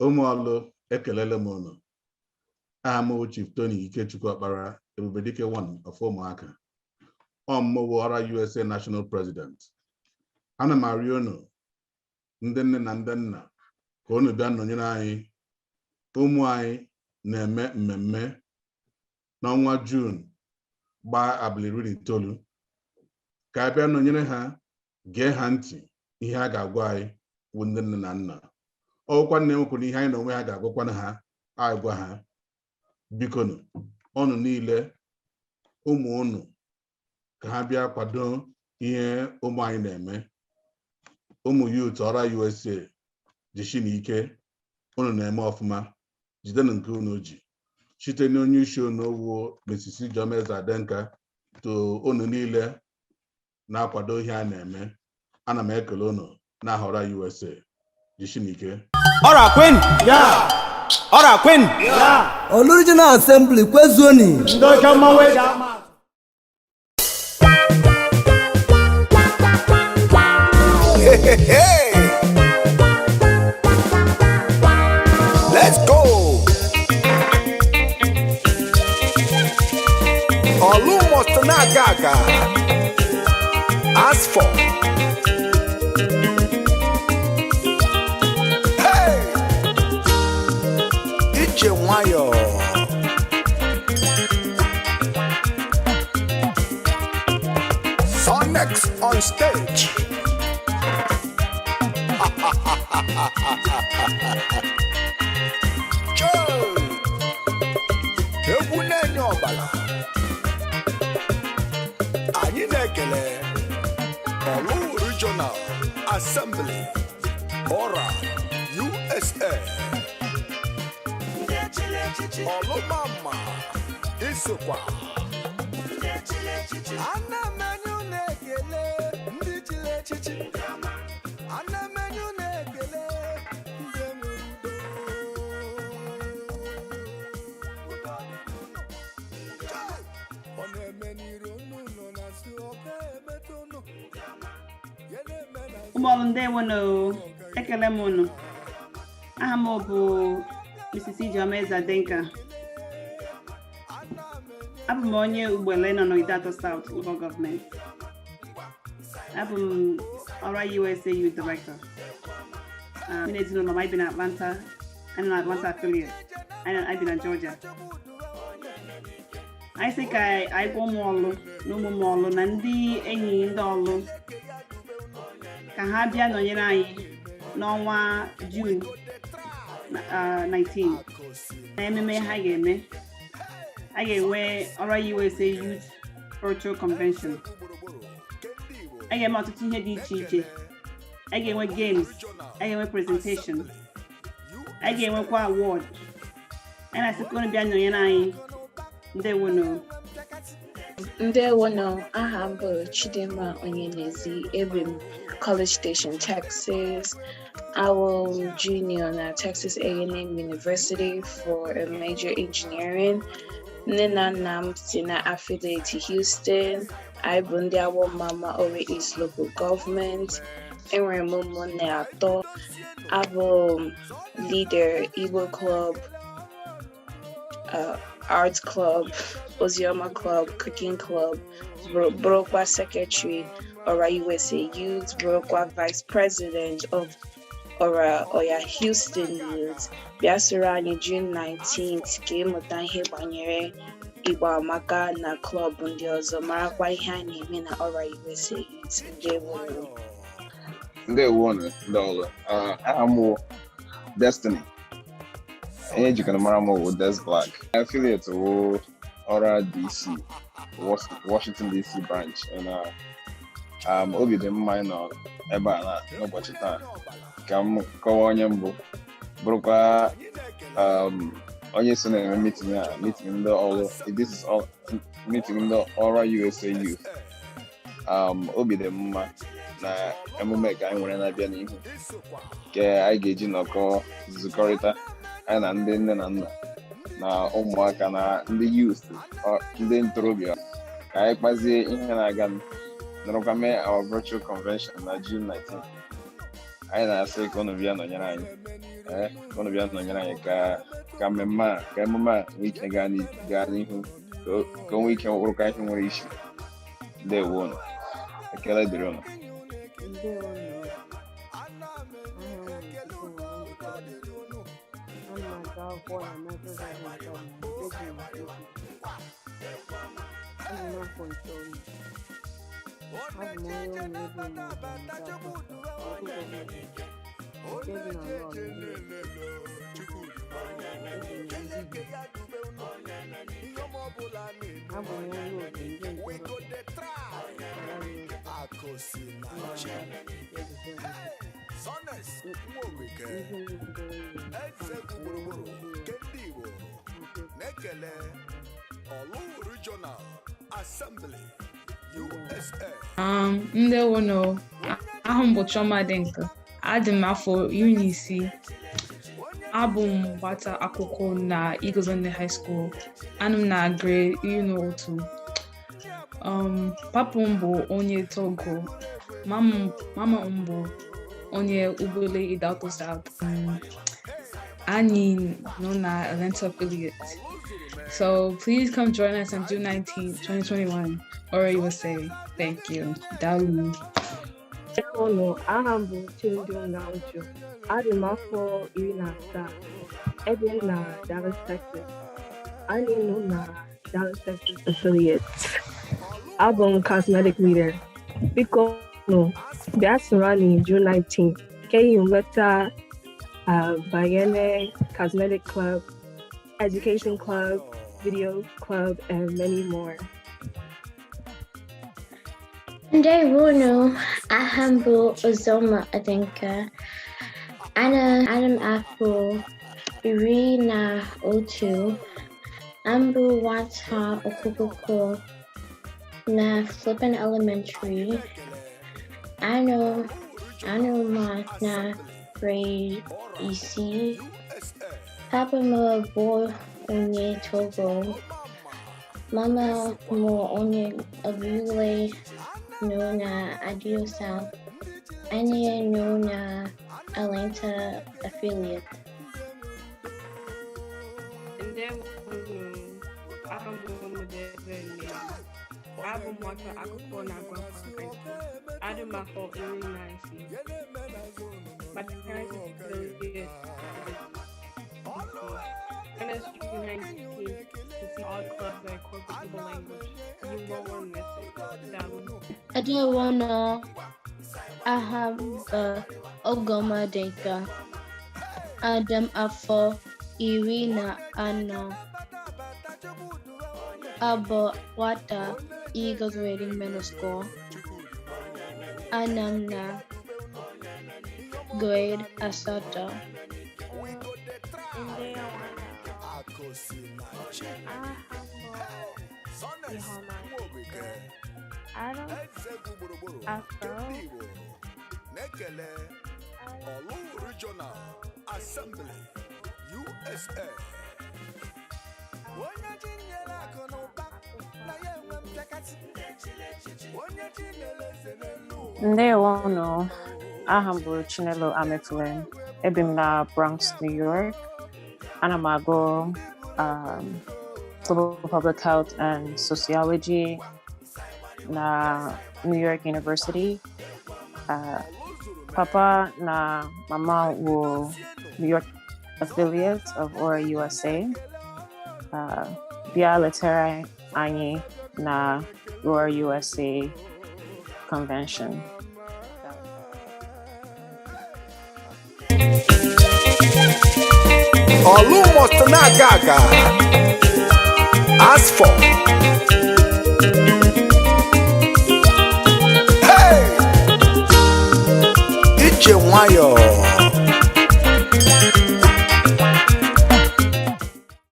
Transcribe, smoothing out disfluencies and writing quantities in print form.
Ụmụ Ọlụ, ekelele m unu. Aha m bụ Chief Tony Ikechukwu Ọkpara, Ebubedike one of Ụmụaka. Ọ mụ wụ ORA USA National President. Ana m arịọ unu, ndị nne na ndị nna, ka unu bịa nọnyere anyị. Ụmụ anyị na-eme mmemme n'ọnwa June gbaa abalị 19, ka a bịa nọnyere ha, gee ha ntị ihe a ga-agwa anyị bụ ndị nne na nna. Ọgwụkwa nne nwekwara ihe anyị na onwe ha ga-agwakwana ha, agwa ha. Bikonu, ọnụ niile, ụmụ unu, ka ha bịa kwado ihe ụmụ anyị na-eme. Ụmụ youth ORA USA, jishi na ike unu na-eme ọfụma. Jidenụ nke unu ji site n'onye isi unu wụ Mrs. Ijeoma Adenka to unu niile na-akwado ihe a na-eme. Ana m ekele unu n'aha ORA USA. Jishi na ike. ORA kwenu! ORA kwenu! Orlu Regional Assembly kwezuoni! Ndị oke mmanwụ eji ama atụ. Hey! Let's go! Orlu must na-aga aga. As for Hey! Ije nwayọọ. Sonex on stage. Chee! Egwu na-enye ọbara. Anyị na-ekele Orlu Regional Assembly, ORA USA. Ọlụmama isokwa. Ana m enye unu ekele, ndị chiri echichi. Ana m enye unu ekele, ndị nwere udo. Udo dịrị unu. Chai! Ọ na-eme n'iru unu nọ na-asị ọ ga-emetụ unu. Ya na-eme na Ụmụ Ọlụ, ndewonu. Ekele m unu. Aha m bụ Mrs. Ijeoma Adenka. Abụ m onye Ugbele nọ n'Ideato South Local Government. Abụ m ORA USA Youth Director. Mụ na ezinụlọ m, anyị bi na Atlanta. Anyị nọ na Atlanta affiliate. Anyị bi na Georgia. Anyị sị ka anyị gwa ụmụ Ọlụ na ụmụ ụmụ Ọlụ na ndị enyi ndị Ọlụ ka ha bịa nọnyere anyị n'ọnwa June 19 na ememe ha ga-eme. A ga-enwe ORA USA Youth Virtual Convention. A ga-eme ọtụtụ ihe dị iche iche. A ga-enwe games, a ga-enwe presentation, a ga-enwekwa award. Anyị na-asị ka unu bịa nọnyere anyị. Ndewonu. Ndewono, aha m bụ Chidimma Onyenezi, ebi m College Station, Texas. Awụ m junior na Texas A&M University for a major engineering. Nne na nna m si na affiliate Houston. Anyị bụ ndị Awomama Owerri East Local Government. Enwere m ụmụnne atọ. Abụ m leader Igbo Club, Arts Club, Ozioma Club, Cooking Club, bụrụkwa Secretary ORA USA Youth, bụrụkwa Vice President of ORA Oya Houston Youth. Bịa soro anyị June 19th ka ịmụta ihe banyere Igbo Amaka na club ndị ọzọ, marakwa ihe a na-eme na ORA USA Youth. Ndewo. Ndewonu, ndị Ọlụ. Aha m wụ Destiny. Onye jikọrọ mara m wụ Des Black. Affiliate wụ ORA DC, Washington DC branch. And obi dị m mma ịnọ ebe a n'ụbọchị taa ka m kọwaa onye mbụ bụrụkwa onye so na-eme meeting a, meeting ndị Ọlụ. This is all meeting ndị ORA USA Youth. Obi dị m mma na emume ka anyị nwere na-abịa n'ihu nke anyị ga-eji nọkọ zukọrịta anyị na ndị nne na nna na ụmụaka na ndị youth, ndị ntorobịa, ka anyị kpazie ihe na-aga, nọrọkwa mee our virtual convention na June 19. Anyị na-asị ka unu bịa nọnyere anyị. Ee, ka unu bịa nọnyere anyị ka mmemme a, ka emume a nwee ike gaa n'ihu, ka o nwee ike wụrụka ihe nwere isi. Ndewo unu. Ekele dịrị unu. Ndewo nụ. Aha m bụ Chukwuma Ndụka. Ana m agụ akwụkwọ na Metro Garden Club nke dị na Enugu. Abụ m afọ 9. Abụ m onye ụmụ ebe Njaba, local government, nke dị na Lọọ, Nigeria. Ebi m na Enugu. Abụ m onye otu ndị ntorobịa Ọra USA Ụmụada Representative. Ndị bidoro iwe Na-ekele Ọlụ Regional Assembly USA. Ndewono, aha m bụ Chioma Dinka. Adị m afọ 16. Abụ m nwata akwụkwọ na Eagles Only High School. Anọ m na grade 11. Papa m bụ onye Togo. Mama m bụ onye Ubele Ideato South. Anyị nọ na Atlanta affiliate. So please come join us on June 19th, 2021, Ora USA. Thank you. Dalu. Ndewo, aha m bụ Chindu Nnauju. Adị m afọ 17. Ebi m na Dallas, Texas. Anyị nọ na Dallas, Texas affiliate. Abụ m cosmetic leader. Biko nụ, bịa soro anyị June 19 ka ị nweta banyere cosmetic club, education club, video club, and many more. Ndewono, aha m bụ Uzoma Adenka. Ana m afọ 11. Abụ nwata akwụkwọ na Flippin Elementary. Anọ m na grade 6. Papa m bụ onye Togo. Mama m onye Abule nọ na Ideato South. Anyị nọ na Atlanta affiliate. Ndewo, aha m bụ Ọmụdebe Mmeri. Abụ m nwata akwụkwọ na Grand Park High School. Adị m afọ 16. My parents are affiliated. Join us June 19th to see all clubs that incorporate Igbo language. You won't want to miss it. Dalu. Adewono, aha m bụ Ogoma Dinka. Adị m afọ 14. Abụ nwata Eagles Rating Middle School. Anọ m na grade 8. Ndewo. Aha m bụ Ihoma. Adị m afọ Na-ekele Ọlụ Regional Assembly USA. Onye chi nyere akụ na ụba na ya enwe mpịakasị, onye chi mere eze n'elu ụwa. Ndewono. Aha m bụ Chinelo Ametule. Ebi m na Bronx, New York. Ana m agụ Global Public Health and Sociology na New York University. Papa na Mama wụ New York affiliate of Ora USA. Bịa letara anyị na Ora USA Convention. Ọlụ must na-aga aga. As for